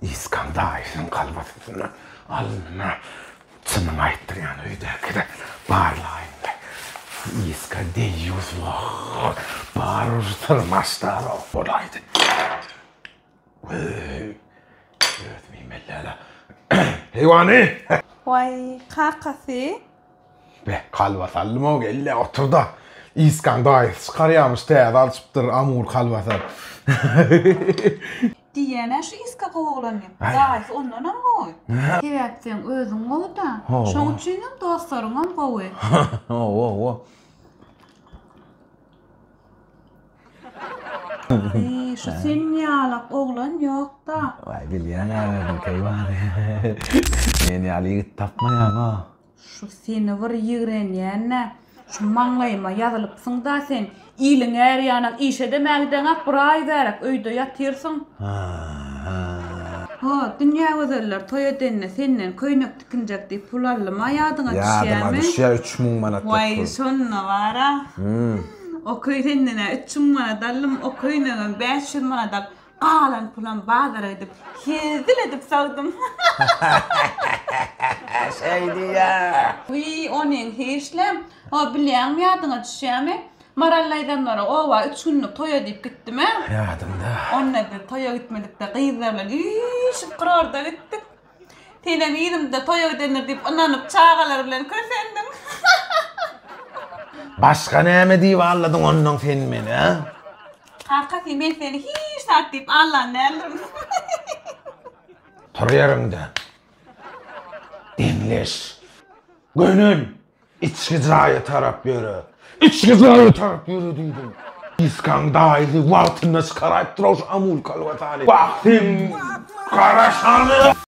Iskaň daýysynyň kolbasasyny alnyna çynyňy aýtdyrýan öýdäkide barlaýynda. Iska deýýus wah, bar ur syrmaşdar-ow bolaýdy. Weý, özüm iýmeli-däl-ä. Heýwany! Waý, kakasy. Be, kolbasa aldym-ow, gel-le, otur-da. Iskaň daýysy çykarýarmyş, täze alşypdyr amur kolbasa. Diýýän-ä şu Iska gowy oglan diýip. Daýysy ondanam gowy. Sebäp seň özüň gowy-da. Şoň üçinem dostlaryňam gowy. Hawa, hawa. Eý, şu sen ýalak oglan ýok-da. Waý, bilýän-ä özüň keýwany. Men ýaly ýigit tapmaýaň-a. Şu seni bir ýigrenýän-ä. Şu maňlaýyma ýazylypsyň-da sen. Iliň äri ýanak işe-de mägideňak bir aý bäräk öýde ýatyrsyň. Ho, Dünýägözeller toý edende senden köýnek tikinjek diýip pul aldym-a ýadyňa düşýämi? Ýadyma düşýär 3000 manatlyk pul. Waý, şonda bar-a. O köý senden-ä 3000 manat aldym, o köýnegem 500 manat alyp, galan pulam bazara gidip hezil edip sagdym. Şeý diýýä. Wiý, onyň hiçlem. Ho, bilýäňmi ýadyňa düşýämi? Maral daýzamlara oba üç günlük toýa diýip gitdim-ä. Ýadymda. Onda biz toýa gitmedik-de, gyzlar bilen üýşüp kurorda gitdik. Senem yzymda toýa gidendir diýip ynanyp, çagalar bilen kösendiň. Başga näme diýip aldadyň onnoň sen meni, a? Kakasy, men seni hiç zat diýip aldan däldirin. Tur ýeriňden. Deňleş. Gönel. Içki jaýa tarap ýöre. Içki jaýa tarap ýöre diýdim. Iskaň daýysy wagtynda çykaraýypdyr-ow şu amul kolbasany. Wah, seň gara şany!